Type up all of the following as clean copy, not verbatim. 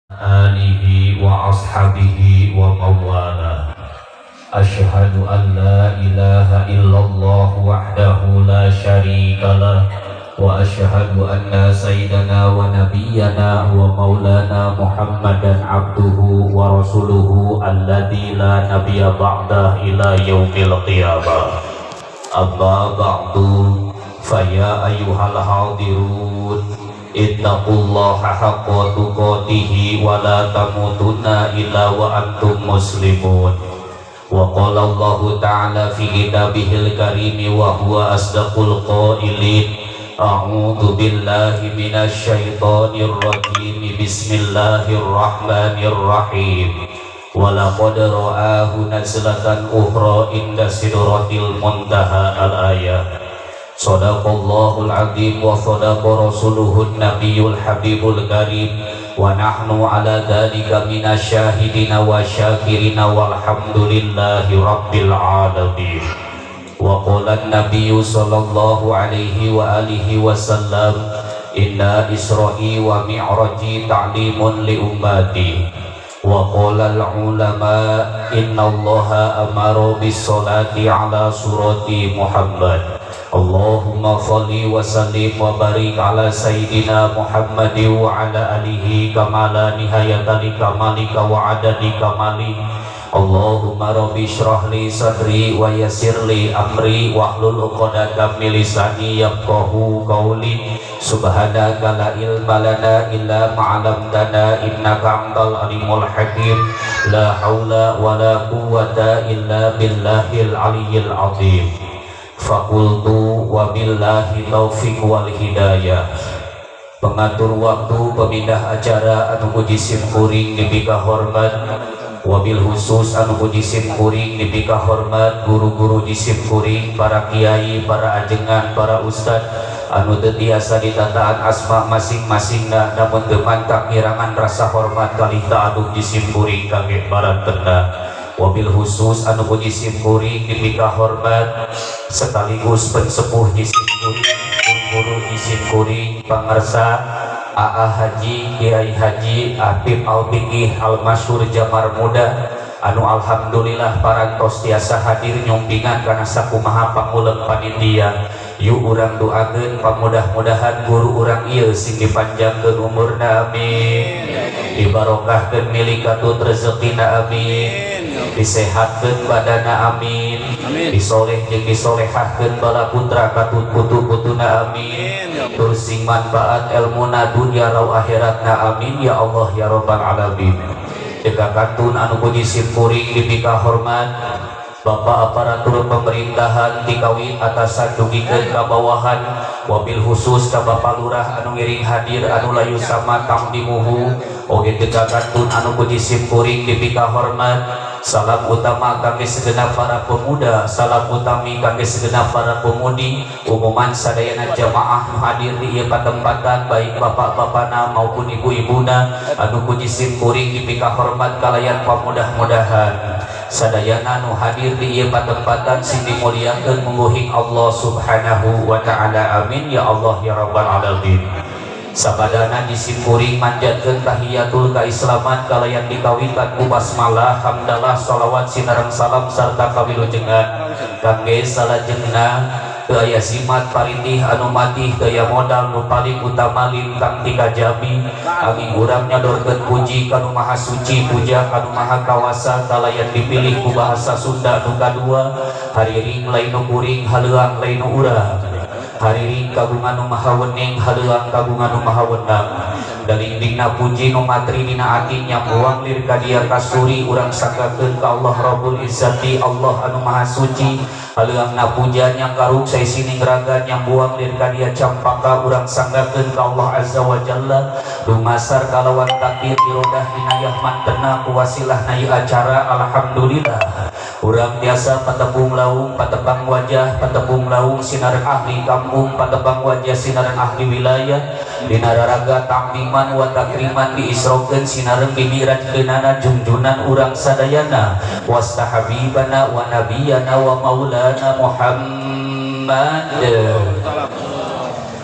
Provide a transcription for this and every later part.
آله وأصحابه ومن والاه. أشهد أن لا إله إلا الله وحده لا شريك له، وأشهد أن سيدنا ونبينا ومولانا محمدا عبده ورسوله الذي لا نبي بعده إلى يوم القيامة. أما بعد، فيا أيها الحاضرون، اتقوا الله حق تقاته ولا تموتن إلا وأنتم مسلمون. وقال الله تعالى في كتابه الكريم وهو أصدق القائلين: أعوذ بالله من الشيطان الرجيم، بسم الله الرحمن الرحيم، ولقد رآه نزلة أخرى عند سدرة المنتهى، الآية. صدق الله العظيم وصدق رسوله النبي الحبيب الكريم، ونحن على ذلك من الشاهدين والشاكرين، والحمد لله رب العالمين. وقال النبي صلى الله عليه وآله وسلم: إن إسرائي ومعرجي تعليم لأمتي. وقال العلماء: إن الله أمر بالصلاة على صورة محمد. اللهم صل وسلم وبارك على سيدنا محمد وعلى آله كما لا نهاية لكمالك وعدد كمالك. اللهم رب اشرح لي صدري ويسر لي أمري واحلل عقدة من لساني يفقهوا قولي. سبحانك لا علم لنا إلا ما علمتنا، إنك أنت العليم الحكيم. لا حول ولا قوة إلا بالله العلي العظيم. فقلت وبالله التوفيق والهداية. Pengatur waktu, pemindah acara anu ku jisim kuring dipika hormat, wabil khusus anu ku jisim kuring dipika hormat guru-guru jisim kuring, para kiai, para ajengan, para ustad anu teu tiasa ditataan asma masing-masing, namun teu mantak ngirangan rasa hormat kalih ta'adub jisim kuring kangge barantena. Wabil khusus anu ku jisim kuring dipika hormat sekaligus pensepuh jisim kuring, guru jisim kuring, pangersa AA Haji Kiai Haji Apip Al-Fiqih Al-Masyhur Jamar Muda, anu alhamdulillah parantos tiasa hadir nyumpingan kana sakumaha panguleng panitia. Yuk, urang doakeun pamudah-mudahan guru urang ieu sing dipanjangkeun umurna, amin. Dibarokahkeun milik katut rezekina, amin. Disehatkeun badana, amin. Disoleh jeung disolehahkeun bala putra katut putu-putuna, amin. Tur sing manfaat elmuna dunya lau akhiratna, amin ya Allah ya rabbal alamin. Jaga kantun anu ku jisim kuring dipika hormat Bapak aparatur pemerintahan tikawit atasan dugikeun ka bawahan, wabil khusus ka Bapak Lurah anu ngiring hadir anu لا يسمى تعظيمه. Oge teu kantun anu ku jisim kuring dipika hormat. Salam utama kami segenap para pemuda, salam utami kami segenap para pemudi, umuman sadayana jamaah nu hadir di ieu patempatan, baik bapak-bapana maupun ibu-ibuna anu ku jisim kuring dipika hormat kalayan pamudah-mudahan sadayana nu hadir di ieu patempatan sing dimuliakeun mungguhing Allah Subhanahu wa taala, amin ya Allah ya rabbal alamin. Sabadana jisim kuring manjatkeun tahiyatul kaislaman kalayan dikawitan ku basmalah, hamdalah, sholawat sinareng salam sarta kawilujengan kangge salajengna. Teu aya simat parintih anu matih, teu aya modal nu paling utama lintang ti kajabi. Anging urang nyodorkeun puji kanu maha suci, puja kanu maha kawasa, kalayan dipilih ku bahasa Sunda nu kadua: hariring lain nu kuring, haleuang lain nu urang. Hariring kagungan nu maha wening, haleuang kagungan nu maha wenang. Dalingdingna puji nu matri dina ati nyambuang lir ka dia kasuri, urang sanggakeun ka Allah Rabbul Izzati, Allah anu maha suci. Haleuangna puja nyangkaruk saisining raga nyambuang lir ka dia campaka, urang sanggakeun ka Allah Azza wa Jalla. Dumasar kalawan takdir irodah inayah mantena ku wasilah na ieu acara, alhamdulillah urang biasa patepung laung, patepang wajah, patepung laung sinareng ahli kampung, patepang wajah sinareng ahli wilayah, dina raraga ta'ziman wa takriman diisrokeun sinareng dimi'rajkeunana junjunan urang sadayana, wasta habibana wa nabiyana wa maulana Muhammad.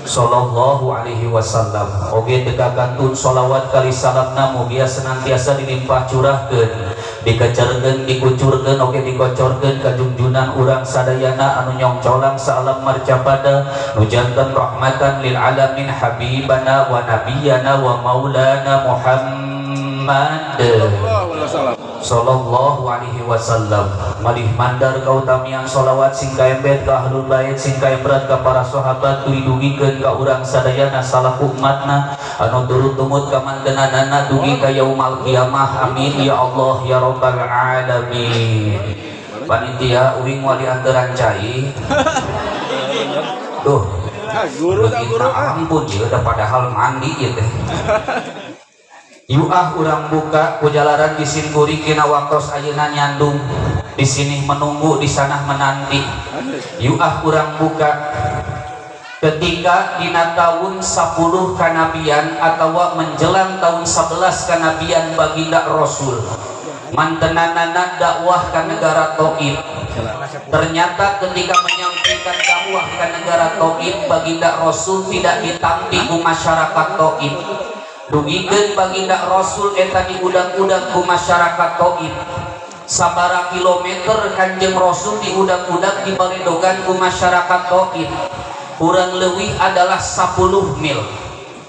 sallallahu alaihi wasallam. Oge teu kagantun sholawat kali salamna mugia senantiasa dilimpah curahkeun, dikecerkeun, dikucurkeun, oge dikocorkeun ka junjunan urang sadayana anu nyongcolang saalam marcapada nu janten rahmatan lil alamin habibana wa nabiyana wa maulana Muhammad sallallahu alaihi wasallam. Malih mandar kautamian sholawat sing kaembet ka ahlul bait, sing kaembrat ka para sahabat, lidugikeun ka urang sadayana salaku umatna anu turut tumut ka mantenanana dugi ka yaumal kiamah. Amin ya Allah ya rabbal alamin. Panitia uing wali anteran cai. Tuh guru tak guru ampun ieu da padahal mandi ieu teh. Yuah urang buka kujalaran di singkuri kina waktos ayeuna nyandung, di sini menunggu, di sana menanti. Yuah urang buka ketika dina tahun 10 kanabian atau menjelang tahun 11 kanabian baginda Rasul mantenanana dakwah ke negara Taif. Ternyata ketika menyampaikan dakwah ke negara Taif, baginda Rasul tidak ditampi ku masyarakat Taif. Dugikeun baginda Rasul eta diudag-udag ku masyarakat Taif. Sabara kilometer Kanjeng Rasul diudag-udag dibaledogan ku masyarakat Taif. Kurang leuwih adalah 10 mil.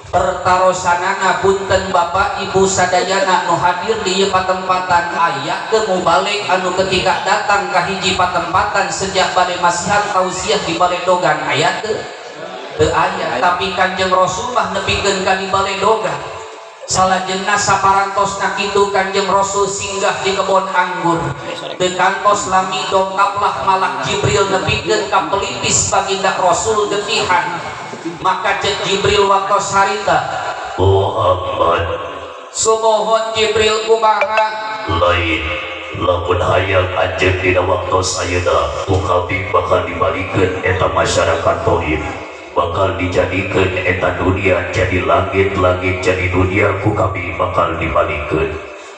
Pertarosanana punten Bapak Ibu sadayana nu hadir di ieu patempatan aya teu mubalig anu ketika datang ka hiji patempatan sejak bade masihan tausiah di baledogan aya teu? Teu aya. Tapi Kanjeng Rasul mah nepikeun ka di baledogan. Salajengna saparantosna kitu Kanjeng Rasul singgah di kebon anggur. Teu kantos lami dongkaplah malak Jibril nepikeun ka pelipis baginda Rasul getihan. Maka cek Jibril waktos harita, Muhammad sumuhun Jibril kumaha? Lain lamun hayang anjeun dina waktos ayeuna ku kami bakal dibalikeun eta masyarakat Taif, bakal dijadikeun eta dunia jadi langit, langit jadi dunia, ku kami bakal dibalikeun.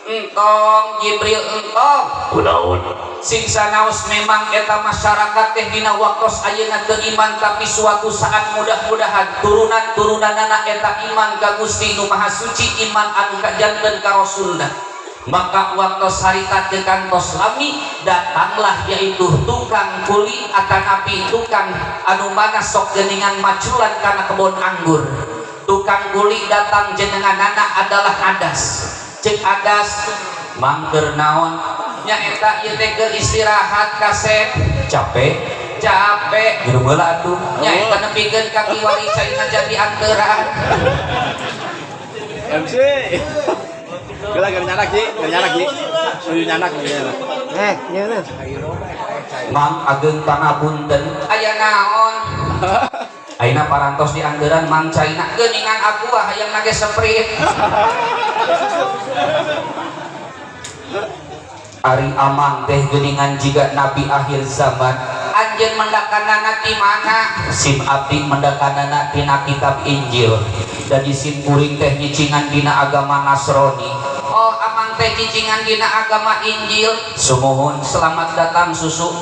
Entong Jibril entong. Kunaon? Sing sanaos memang eta masyarakat teh dina waktos ayeuna teu iman, tapi suatu saat mudah-mudahan turunan-turunanana eta iman ka Gusti Nu Maha Suci, iman anu kajanten ka Rasulna. Maka waktos harita teu kantos lami datanglah yaitu tukang kuli atanapi tukang anu mana sok geuningan maculan kana kebon anggur. Tukang kuli datang jenenganana adalah Adas. Cek Adas mangker naon nya eta ieu teh keur istirahat kasep capek capek minum heula atuh nya eta nepikeun ka kiwari caina jadi anteran MC. Gila keur nyanak sih, keur nyanak sih. Nuju nyanak nuju nyanak. Nyeuna. Mang ageng pangapunten aya naon? Ayeuna parantos di anggeran mang caina geuningan aku ah hayang nage seprit. Ari amang teh geuningan jiga nabi akhir zaman. Anjeun mendakanana ti mana? Sim abdi mendakanana tina kitab Injil. Jadi sim kuring teh nyicingan dina agama Nasrani. Oh, amang teh nyicingan dina agama Injil. Sumuhun selamat datang susu.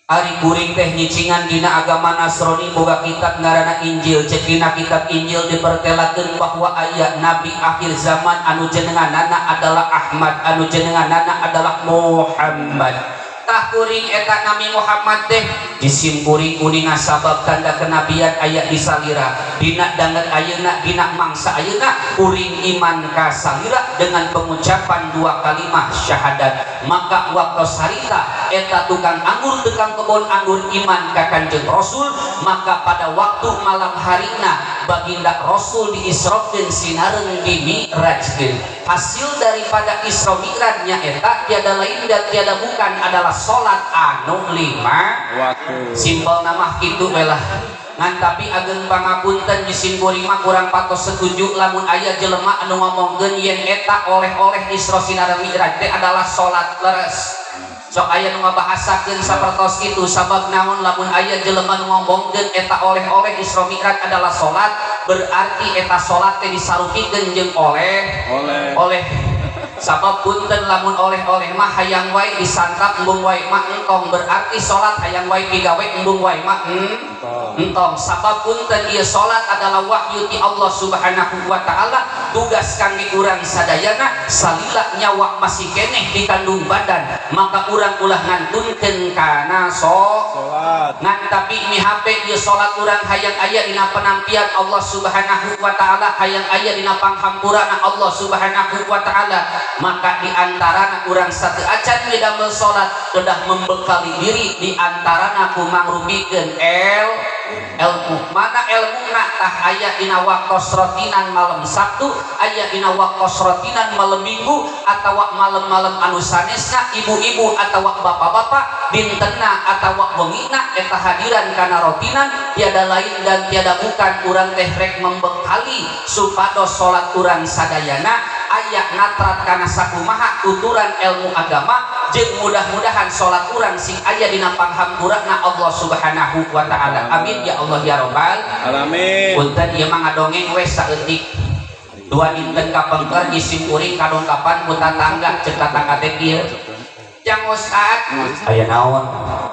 Ari kuring teh nyicingan dina agama Nasrani boga kitab ngaranna Injil. Cek dina kitab Injil dipertelakeun bahwa aya nabi akhir zaman anu jenenganana adalah Ahmad, anu jenenganana adalah Muhammad. Tah kuring eta nami Muhammad teh jisim kuring uninga sabab tanda kenabian aya di salira. Dina danget ayeuna, dina mangsa ayeuna kuring iman ka salira dengan pengucapan dua kalimah syahadat. Maka waktu harita eta tukang anggur tukang kebon anggur iman ka Kanjeng Rasul, maka pada waktu malam harina baginda Rasul diisrokeun sinareng dimi'rajkeun. Hasil daripada Isra Mi'rajnya eta tiada lain dan tiada bukan adalah salat anu lima waktu. Simpel nama kitu we lah. Ngan tapi ageng pangapunten jisim kuring mah kurang patos setuju lamun aya jelema anu ngomongkeun yen eta oleh-oleh Isra sinareng Mi'raj teh adalah salat leres. Sok aya nu ngabahasakeun sapertos kitu sabab naon lamun aya jelema nu ngomongkeun eta oleh-oleh Isra Mi'raj adalah salat, berarti eta salat teh disarupikeun jeung oleh oleh. Sabab punten lamun oleh-oleh mah hayang wae disantap embung wae mah entong, berarti salat hayang wae digawe embung wae mah entong. Sabab punten ieu salat adalah wahyu ti Allah Subhanahu wa taala, tugas kangge urang sadayana salila nyawa masih keneh dikandung badan, maka urang ulah ngantunkeun kana salat. Ngan tapi mihape ieu salat urang hayang aya dina penampian Allah Subhanahu wa taala, hayang aya dina panghampurana Allah Subhanahu wa taala, maka diantarana urang satu acan midamel salat kedah membekali diri diantarana ku mangrupikeun ilmu. Mana ilmuna tah aya dina waktos rotinan malam Sabtu, aya dina waktos rotinan malam Minggu, atawa malam-malam anu sanesna ibu-ibu atawa bapak-bapak dintenna atawa wengina eta hadiran kana rotinan tiada lain dan tiada bukan urang teh rek membekali supados salat urang sadayana aya natrat kana sakumaha tuturan ilmu agama jeung mudah-mudahan salat urang sing aya dina panghampurana Allah Subhanahu wa taala. Amin ya Allah ya robbal alamin. Punten ieu mah ngadongeng we saeutik. Dua dinten kapengker isim kuring kadongkapan ku tatangga, ceuk tatangga teh kieu. Jang Ustad, aya naon?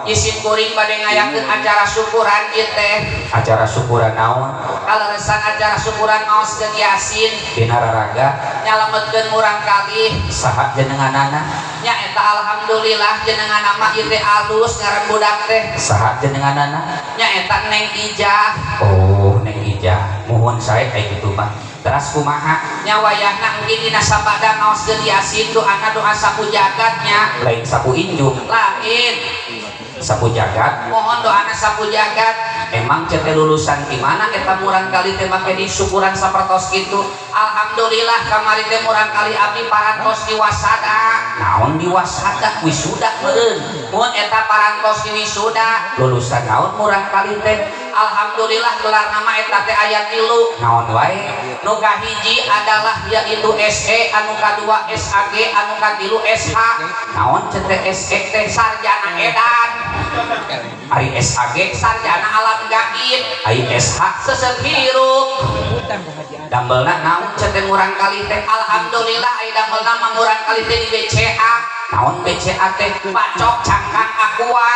Isim kuring bade ngayakeun acara syukuran ieu teh. Acara syukuran naon? Kaleresan acara syukuran maoskeun Yasin dina raraga nyalametkeun murang kalih. Saha jenenganana? Nya eta alhamdulillah jenengan mah ieu teh alus ngaran budak teh. Saha jenenganana? Nya eta Neng Ijah. Oh, Neng Ijah. Muhun sae kayak gitu mah. Teras kumaha? Nya wayahna engkin dina sabada ngaoskeun Yasin doana doa sapu jagat nya. Lain sapu injung. Lain. Sapu jagat. Mohon doana sapu jagat. Emang cete lulusan di mana eta murang kali teh make di syukuran sapertos kitu? Alhamdulillah kamari teh murang kali abdi parantos di wasada. Naon di wasada? Wisuda meureun. Mun eta parantos di wisuda. Lulusan naon murang kali teh? Alhamdulillah gelar nama eta teh aya 3. Naon wae? Nu kahiji adalah yaitu SE, anu kadua SAG, anu katilu SH. Naon cete SE teh? Sarjana edan. Ari SAG sarjana alam gaib. Ari SH sesep hirup. Damelna naon cete murang kali teh? Alhamdulillah ari damelna mah murang kali teh di BCA. Naon BCA teh? Bacok cangkang aqua.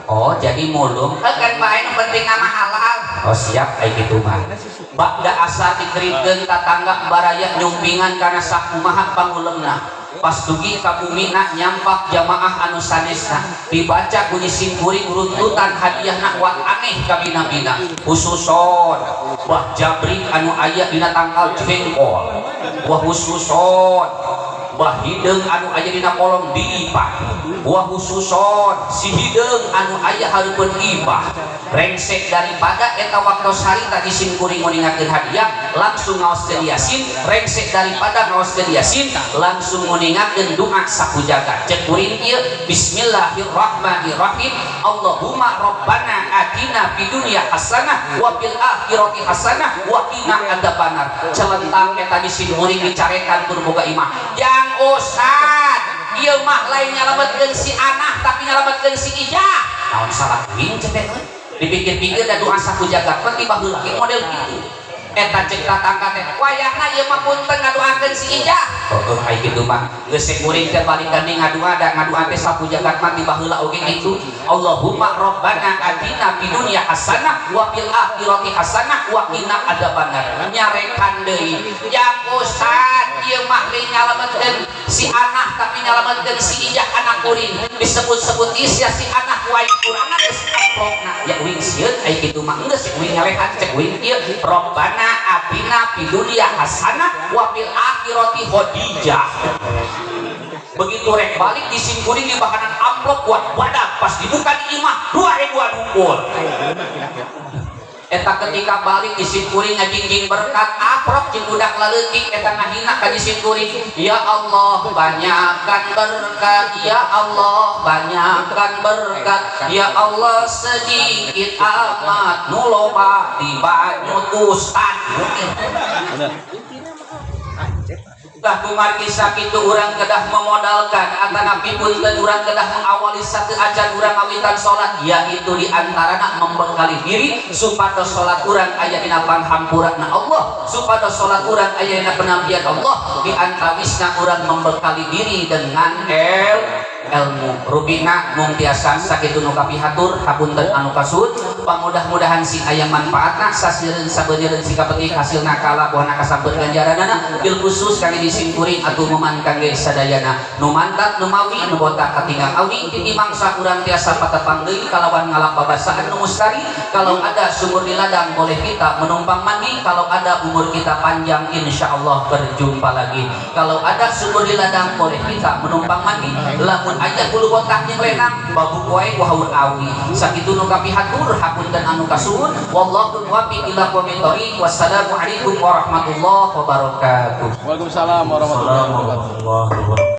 Oh, jadi mulung. Kan bae nu penting nama halal. Oh, siap ai kitu mah. Bakda asa dikeritkeun tatangga baraya nyumpingan kana sakumaha pangulemna. Pas dugi ka bumina nyampak jamaah anu sanesna dibaca ku simkuring runtutan hadiahna wat aneh kabina-bina. Khususon wah jabrik anu aya dina tangkal jengkol. Wah khususon wah hideung anu aya dina kolong diipah. Wah khususon si hideung anu aya hareupeun ipah. Rengsek daripada eta waktos harita di simkuring nguningakeun hadiah langsung ngaoskeun Yasin. Rengsek daripada ngaoskeun Yasin langsung nguningakeun doa sapu jagat. Ceuk kuring ieu bismillahirrahmanirrahim. Allahumma rabbana atina fid dunya hasanah wa fil akhirati hasanah wa qina adzabannar. Celentang eta di simkuring dicarekan ku boga imah. Jang Ustad, ieu mah lain nyalametkeun si anak tapi nyalametkeun si Ijah. Naon salah kuring cek teh? Dipikir-pikir da doa sapu jagat mah tiba heula ge model kitu. Eta ceuk tatangga teh wayahna ieu mah punten ngadoakeun si Ijah. Heueuh ai kitu mah geus kuring teh balik gandeng ngadua da ngadua teh sapu jagat mah tiba heula oge kitu. Allahumma rabbana atina fid dunya hasanah wa fil akhirati hasanah wa qina adzabannar. Nyarekan deui. Jang Ustad, ieu mah lain nyalametkeun si anak tapi nyalametkeun si Ijah anak kuring. Disebut-sebut isya si anak wae kurangan geus amplopna. Ya uing sieun ai kitu mah geus uing ngalehan cek uing ieu rabbana atina fid dunya hasanah wa fil akhirati khadijah. Begitu rek balik di simkuring di bakanan amplop buat badak pas dibuka di imah 2000 dukul. Eta ketika balik di simkuring ngajingjing berkat aprok jeung budak laleutik eta ngahina ka di simkuring. Ya Allah banyakkan berkat, ya Allah banyakkan berkat, ya Allah sedikit amat nu loba di banyut ustad. Tah kumargi sakitu urang kedah memodalkan atanapi punten urang kedah mengawali satu acan urang ngawitan salat, yaitu di antarana membekali diri supados salat urang aya dina panghampurana Allah, supados salat urang aya dina penampian Allah. Di antawisna urang membekali diri dengan ilmu. Rupina mung tiasa sakitu nu kapihatur, hapunten anu kasud. Pamudah-mudahan sing aya manfaatna, sasireun sabeuneureun sikapetik hasilna kala buahna kasampeur ganjaranana, bil khusus kangge disimkuring atuh moman kangge sadayana nu mantat nu mawi nu botak katinggang awi titi mangsa urang tiasa patepang deui kalawan ngalap babasaan nu mustari. Kalau ada sumur di ladang boleh kita menumpang mandi, kalau ada umur kita panjang insyaallah berjumpa lagi. Kalau ada sumur di ladang boleh kita menumpang mandi, lamun aya bulu botak jeung lenang babuk wae ku haur awi. Sakitu nu kapihatur, hapunten anu kasuhun. Wallahu muwaffiq ila aqwamit thoriq. Wassalamualaikum warahmatullahi wabarakatuh. Waalaikumsalam warahmatullahi wabarakatuh. Warahmatullahi wabarakatuh.